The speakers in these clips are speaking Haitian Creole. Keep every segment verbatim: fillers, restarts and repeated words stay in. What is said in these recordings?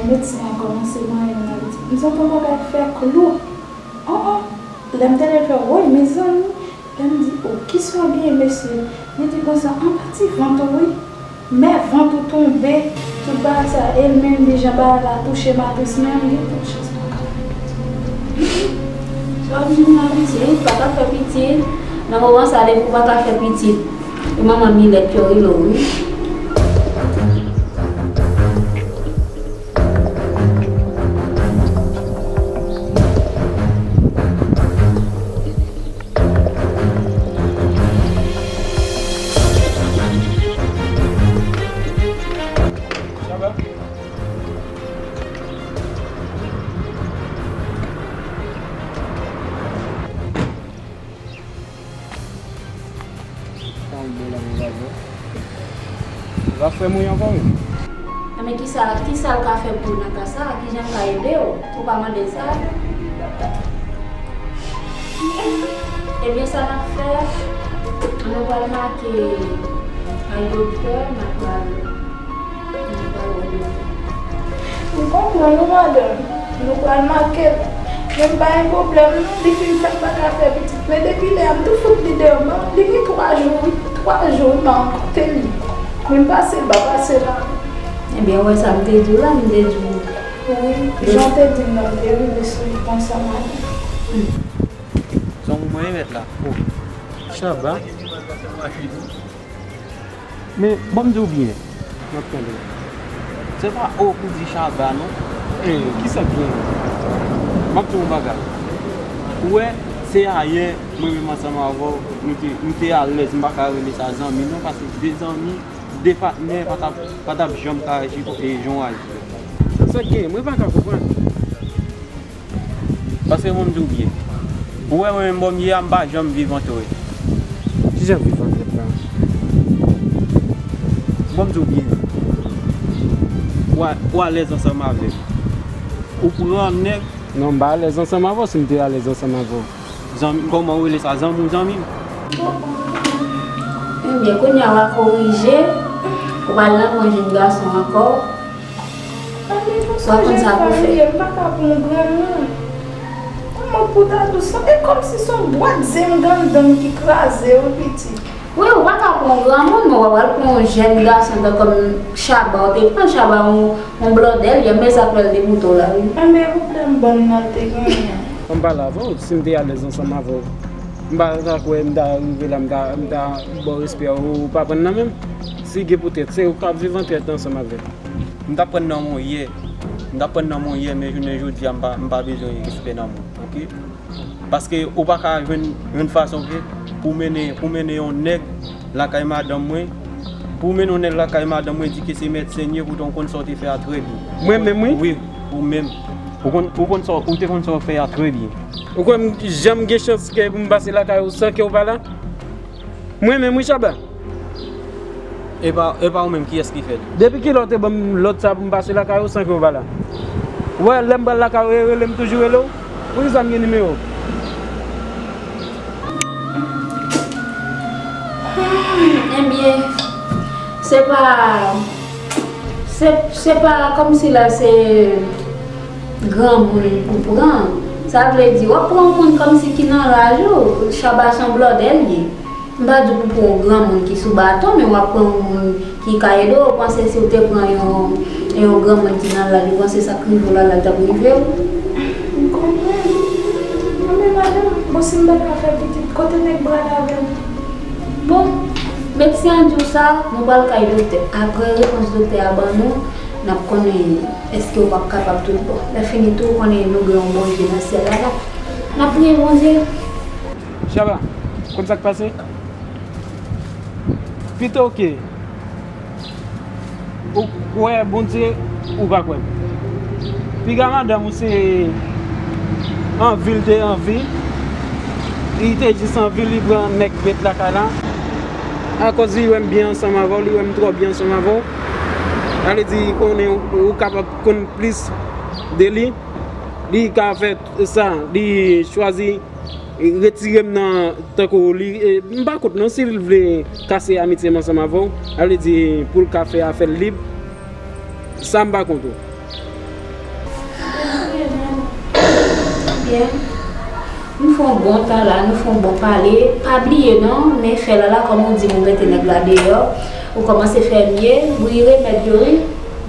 Medsen an kòmanse manyen m nan, li di, "M santi yon bagay k fè klou." Oh, oh. Lè m tande l fè, "Woy, mezanmi." Lè m di, "Oh, kisa w genyen, mesye?" Li di konsa, "Anba ti vant ou, wi. Men vant ou tonbe." Tout bagay sa, e l menm, li jan bagay la touche matris, men m gen tout chans mwen ka fè pitit. Sa w di m nan pitit, pa ka fè pitit. Nan moman sa, depi w pa ka fè pitit, e manman Milèt yo rele w, wi. Sa yon bèl avantaj, wi. L ap fè mwen ankò, wi. Enben, kisa, kisa l ka fè pou ou nan ka sa a? Kijan l ka ede w? Ou pa mande l sa? Ebyen, sa n ap fè, nou pral make yon doktè, n ap pral M konprann ou, madanm. Nou pral make l. Men m pa gen pwoblèm, non. Li fin fè m pa ka fè pitit. Men depi lè a, m tou fout li deyò. Men li gen twa jou, wi. Twa jou, wi, m pa rankontre li. Men m pase l, m pa pase la. Ebyen, ou wè sa m te di w la, m te di w. Wi, jan w te di m nan, m te rive sou li konsa, madanm. Hmm. Se yon moun mwen remèt la. Oh. Chaba. Men, ban m di w byen. M ap tande w. Se pa o pou di Chaba, non. E, kisa k gen? M ap di w yon bagay. Ou wè, se ayè, mwen menm ansanm avè w, nou te, nou te alèz, m pa ka rele sa zanmi, non, paske de zanmi, de patnè, pa t ap, pa t ap janm ka aji e jan w aji. Sa k gen? Mwen pa ka konprann. Paske ban m di w byen. Ou wè mwen menm bò m ye a, m pa janm viv antre. Kijan viv antre la? Ban m di w byen. Ou a, ou alèz ansanm avè m. Ou pran nèg. Non, m pa alèz ansanm avè w si m te alèz ansanm avè w. Zanmi, kòman w rele sa? Zanmi w zanmi m? Ebyen, kounye a w a korije. Ou pa al nan mwen jèn gason ankò. Sa w konn sa pou fè. M pa ka pran yon granmoun. Kòman pou ta dous? E kòmsi se yon bwat zen m gen anndan m ki kraze, wi, pitit. Wi, ou pa ka pran yon granmoun, men w pral pran yon jèn gason tankou Chaba. Ou te pran Chaba yon, yon blòdè l ye, men sa k fè l te boute w la, wi. Enben, pwoblèm bann nan l te genyen. An m pale avè w, si m te alèz ansanm avè w. M pa ta kwè m ta rive la, m ta, m ta ba w respè a, ou pa pran nan men m. Si gen poutèt, se ou k ap viv an tèt ansanm avè l. M t ap pran nan men w yè. M t ap pran nan men w yè, men jounen jodi a, m pa, m pa bezwen respè nan men w, oke? Paske ou pa ka jwenn, jwenn fason ke pou mennen, pou mennen yon nèg lakay madanm mwen, pou mennen yon nèg lakay madanm mwen, di ke se mèt sènye, poutan w konn sa w te fè a trè byen. Mwen menm, wi? Wi, ou menm. Ou konn, ou konn sa, ou te konn sa w fè a trè byen. Ou kwè m janm gen chans ke pou m pase lakay ou san ke w pa la? Mwen menm, wi, Chaba. E pa, e pa ou menm, kiyès ki fè l? Depi kilè w te ban m lòd sa pou m pase lakay ou san ke w pa la? Ou wè, lè m pral lakay ou, e rele m toujou rele w? Poukisa m gen nimewo w? Hmm, ebyen, se pa, se, se pa kòmsi la se granmoun pou pran. Sa vle di, w ap pran yon moun kòmsi ki nan laj ou, Chaba se yon blòdè l ye. M pa di w pou pran yon granmoun ki sou baton, men w ap pran yon moun ki ka ede w. Ou panse si w te pran yon, yon granmoun ki nan laj, ou panse sa k rive w la, la t ap rive w? M konprann. Anben, madanm, bon, si m pa ka fè pitit, kote nèg brad avè m? Bon, medsen an di w sa, nou pral kay doktè. Apre repons doktè a ban nou, n ap konnen èske w p ap kapab tout bon. Lè fini tou, ou konnen nou gen yon Bondye nan syèl la, la. N ap priye Bondye. Chaba, konn sa k pase? Pito ke ou kwè Bondye, ou pa kwè m. Piga madanm ou se anvi l te anvi. Li te jis anvi, li pran nèg met lakay la. Akoz li wè m byen ansanm avè w, li wè m twò byen ansanm avè w. Sa vle di, konnen ou kapab konn plis de li. Li ka fè sa, li chwazi retire m nan, tankou li, e, m pa kont non si l vle kase amitye m ansanm avè w, sa vle di pou l ka fè afè l lib, sa m pa kont ou. Byen. Nou fè yon bon tan la, nou fè yon bon pale. Pa bliye non, men fè la la, kòm ou di m ou mete nèg la deyò, ou kòmanse fè mye, bouyi remèd yo wi.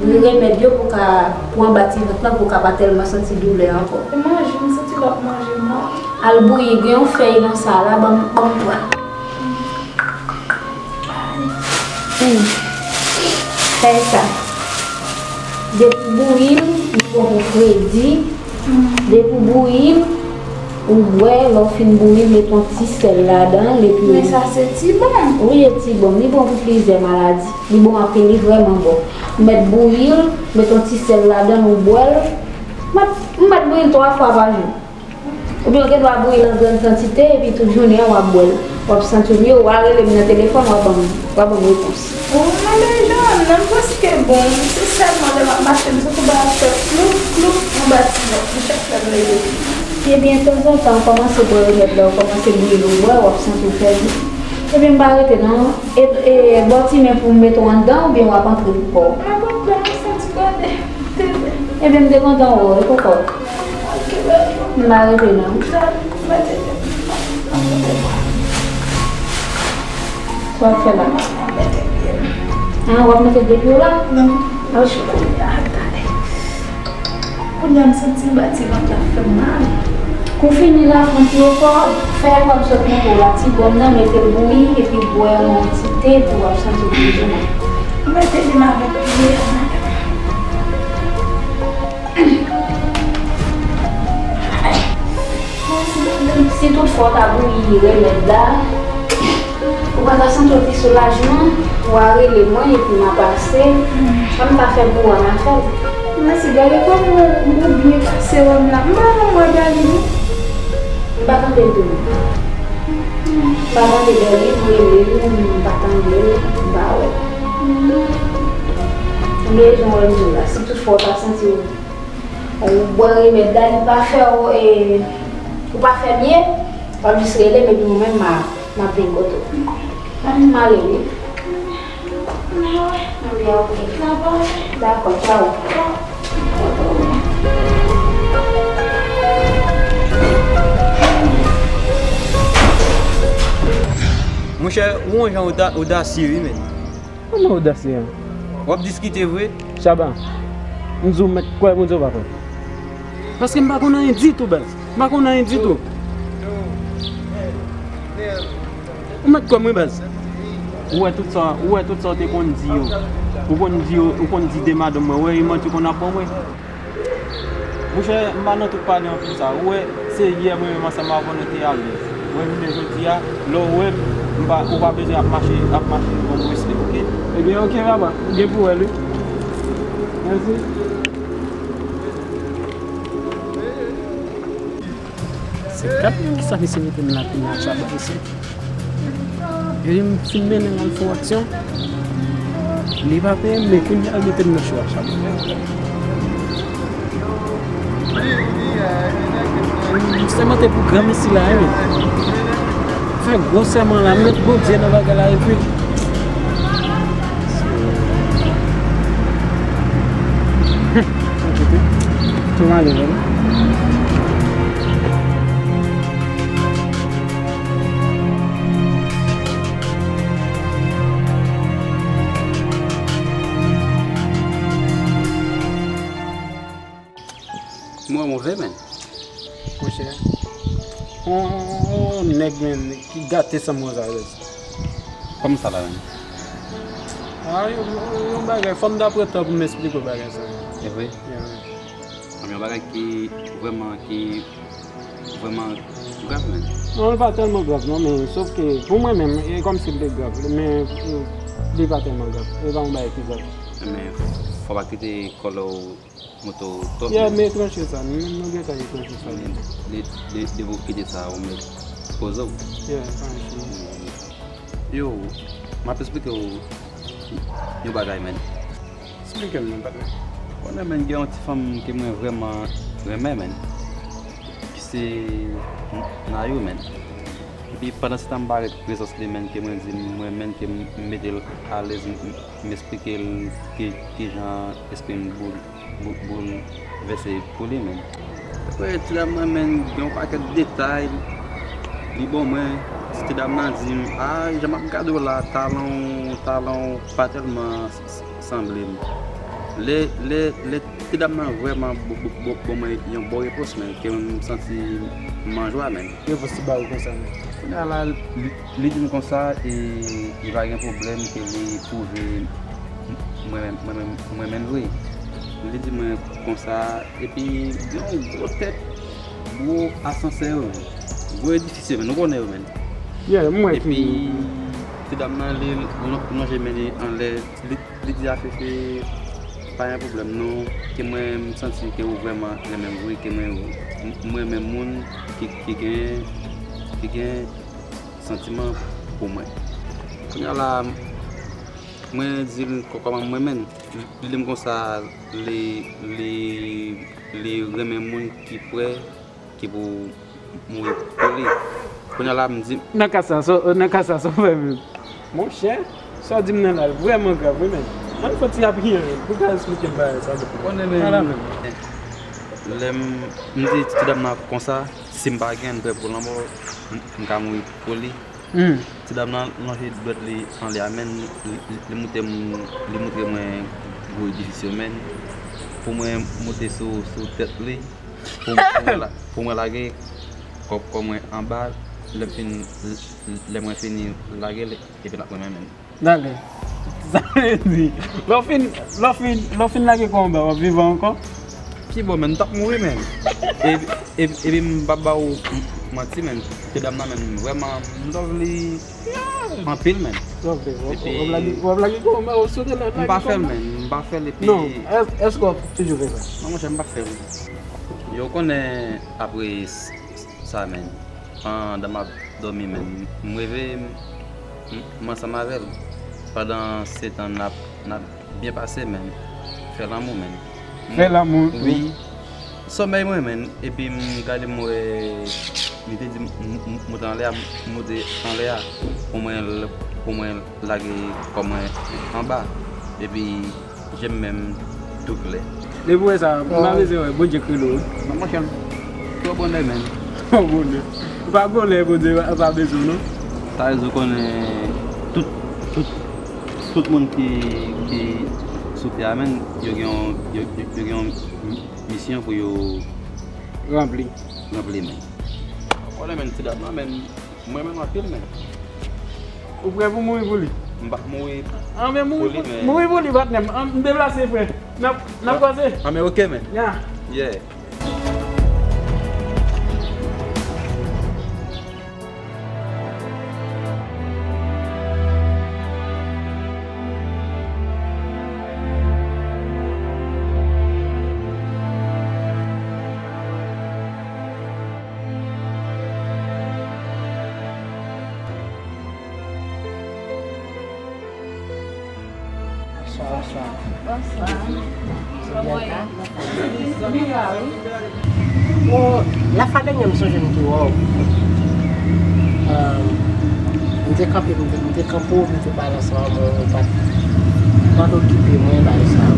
Bouyi remèd yo pou ka, pou anba ti vant lan, pou ka pa tèlman santi doulè ankò. E manje, m santi l ap manje m la. Al bouyi, gen yon fèy nan sa la, ban m, ban m pran. Hmm. Fèy sa. Depi w bouyi l, li bon pou fredi. Depi w bouyi l, ou bwè, lè w fin bouyi l, met yon ti sèl ladan l, epi Men sa se ti bonm. Wi, e ti bonm. Li bon pou plizyè maladi. Li bon anpil, li vrèman bon. Ou mèt bouyi l, met yon ti sèl ladan l, ou bwè l. M mèt, m mèt bouyi l twa fwa pa jou. Oubyen w gen dwa bouyi l an grann kantite, epi tout jounen an w ap bwè l. W ap santi w mye, w a rele m nan telefòn, w a ban m, w a ban m repons. Ou nan men Johanna, m prèske bon. Se sèlman lè m ap mache, m santi bagay ap fè ploup, ploup, anba ti vant. Li chak fè m leve. Ebyen, tanzantan, w kòmanse bwè remèd la, w kòmanse bouyi l, w bwè, w ap santi w fè byen. Ebyen, m pa rete non. E, e, ba w ti men pou m mete w anndan, oubyen w ap antre pou kò w? M ap antre, m santi gade. Ebyen, m te kontan wè w, e pou kò w? M pa rete non. Sa w ap fè la? An, w ap mete de pye w la? Non. Kounye a, tande. Kounye a, m santi anba ti vant la fè m mal. Kou fini la, fè yon ti efò, fè kòm sot montre w la, ti bonm nan, mete l bouyi, epi bwè yon ti te pou w ap santi w pi jounen. Mete li m avèk pye a, madanm. Si tout fwa w ta bouyi remèd la, ou pa ta santi w pi soulajman, ou a rele mwen epi m a pase, sa m ta fè pou ou a m a fè l. Mèsi, gade kòman ou byen pase wè m la. M pa janm wè Darline non. M pa tande l tou non. M pa tande Darline, m rele l, m pa tande l, m pa wè l. M bezwen wè l tou la. Si tout fwa w ta santi w Ou bwè remèd la, li pa fè w, e, ou pa fè byen, w ap jis rele m, epi mwen menm, m a, m ap vin kote w. Ann, m ale wi. Ebyen, oke. Dakò, tchaw. Monchè, ou yon jan oda-, odasye, wi, men. Kòman odasye an? W ap diskite vre? Chaba, m di w mèt kwè Bondye w pa kwè. Paske m pa konn anyen ditou, baz. M pa konn anyen ditou. Ou mèt kwè m wi, baz. Ou wè tout sa, ou wè tout sa w te konn di yo. Ou konn di yo, ou konn di de madanm mwen, ou wè e manti w konn ap ban mwen. Monchè, m pa nan tout pale anpil sa. Ou wè, se yè mwen menm ansanm avè w nou te alèz. Mwen jounen jodi a, lè w wè m, m pa, ou pa bezwen ap mache, ap mache ban m respè, oke? Ebyen, oke, papa. Ou gen pou wè l, wi. Mèsi. Se kat moun ki sa misye mete m la kounye a, sa pa posib. Epi m fin mennen l al fè yon aksyon. Li pa peye m, men kounye a l mete m nan cho a, sa bon. M sèmante pou granmesi la, wi. Fè gwo sèman la, m met Bondye nan bagay la, epi Tou malere, wi. Mwen move, men. Monchè, on, on, on nèg, men, ki gate san move alèz. Kòman sa la menm? A, yon, yon, yon bagay, fò m ta pran tan pou m esplike w bagay sa. E vre? Yeah. Yon bagay ki vrèman, ki vrèman grav, menm. Non, li pa tèlman grav, non, men sòf ke pou mwen menm, e kòmsi li te grav, men, e, li pa tèlman grav. Li pa yon bagay ki grav. Men fò w pa kite kòlè w monte w twòp, yeah, men. Men tranche sa, nou, nou gentan gen tranche sa. Men de, de, depi w kite sa, ou mèt poze w. Yeah, tranche. Yo, m ap esplike w yon bagay, men. Esplike m non, patnè. Konnen, men, gen yon ti fanm ke mwen vrèman renmen, men. Ki se Nayou, men. Epi pandan se tan m pa ret prezans li, men, ke mwen di m, mwen, men, ke m mete l alèz, m, m, m esplike l ki, kijan espri m boul-, bou-, boulvèse pou li menm. Apre, ti dam nan, men, gen yon pakèt detay li ban mwen. Ti dam nan di m, "A, jan m ap gade w la, talan w, talan w pa tèlman s-, s-, sanble m." Lè, lè, lè ti dam nan vrèman bo-, bo-, bo-, ban mwen yon bon repons, men, ke m santi m an jwa, men. Repons li ba ou konsa, men. Kounye a la, li, li di m konsa, e, li pa gen pwoblèm ke li twouve mwen, mwen, mwen, mwen menm vre. Li di mwen konsa, epi gen yon gwo tèt, gwo asansè yo, men. Gwo edifis yo, men. Nou konnen yo, men. Yeah, m wè. Epi, ti dam nan, li lon-, lonje men li anlè, li, li di a Fefe, "Pa gen pwoblèm non, ke mwen m santi ke ou vrèman renmen m vre, ke mwen, m, m renmen moun ki, ki gen, ki gen santiman pou mwen." Kounye a la, mwen di l kò-, kòman m renmen l. Li di m konsa, li, li, li renmen moun ki prè, ki pou mouri pou li. Kounye a la, m di, nan ka sa, sa, nan ka sa, sa w fè menm? Monchè, sa w di m nan la, vrèman grav, wi, men. Ann fè ti apiye, men, pou ka esplike m bagay sa, men. Konnen, men. Ala, men. Lè m, m di ti dam nan konsa, si m pa gen, m prè pou lanmò, m, m ka mouri pou li. Hmm. Ti dam nan lonje dwèt li anlè a, men, li, li, li montre m, li montre mwen gwo edifis yo, men, pou mwen monte sou, sou tèt li, pou, pou mwen la, pou mwen lage kò, kò mwen anba, lè m fin, lè mwen fini lage l, epi l ap renmen, men. Dale. Sa vle di, lè w fin, lè w fin, lè w fin lage kò w anba, w ap vivan ankò? Pi bon, men, m t ap mouri, men. E, e, epi m p ap ba ou m-, manti, men. Ti dam nan, men, vrèman, m love li anpil, men. Love li, w ap, epi w ap lage, w ap lage kò w anba, w ap sote la, m pa fè l, men, m pa fè l, epi non, èske w ap toujou fè sa? Non, monchè, m pa fè l. Yo konnen apre s-, sa, men. Pandan m ap dòmi, men, m reve m, m, m ansanm avè l. Pandan se tan n ap, n ap byen pase, men, fè lanmou, men. Fè lanmou? Wi. Somèy mwen, men, epi m gade m wè, li te di m, m, m, moute anlè a, m moute anlè a, pou mwen, pou mwen lage kò mwen anba. Epi, je m menm tou klè. Depi w wè sa, m pa bezwen wè, Bondye kreye w, wi. Non, monchè, twò bonè, men. Twò bonè. Ou pa gon lè Bondye pa, pa bezwen w, non. Sa vle di w konnen tout, tout, tout moun ki, ki sou tè a, men, yo gen yon, yo, yo, yo gen yon misyon pou yo ranpli. Ranpli, men. Konnen, men, ti dam nan, men, mwen menm anpil, men. Ou prè pou mouri pou li? M p ap mouri pou li, men. Anben, mouri pou, mouri pou li, patnè m. An, m deplase, frè. N ap, n ap kwaze. Anben, oke, men. Yeah. Yeah. Bonswa, bonswa. Bonswa. Kòman w ye? Li la, wi. Bon, la fwa dènyè m sonje m te wè w. Ahn, m te kanpe, m te, m te kanpe w, m te pale ansanm avè w, ou pa t, ou pa t okipe mwen, bagay sa yo.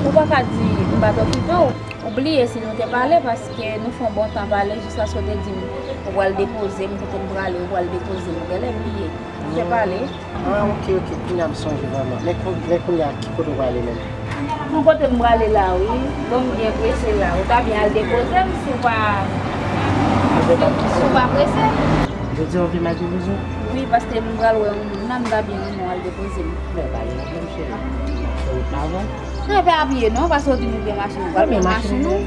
Ou pa ka di m pa t okipe w. Ou bliye si nou te pale, paske nou fè yon bon tan pale jiskaske w te di m ou pral depoze m, kote m prale, ou pral depoze m, ou genlè bliye. Nou te pale. Ah, oke, oke, kounye a m sonje vrèman. Men kou-, men kounye a, ki kote w prale menm? Yon kote m prale la, wi. Bon, m byen prese la. Ou ta byen al depoze m si w pa, si w pa prese. Jodi a w vle m al depoze w? Wi, paske m pral wè yon moun la, m ta byen renmen w al depoze m. Men pa gen pwoblèm, cheri. M ap fè wout la avè w. Non, pa apiye non, paske w di nou gen machin, nou pral pran machin nou.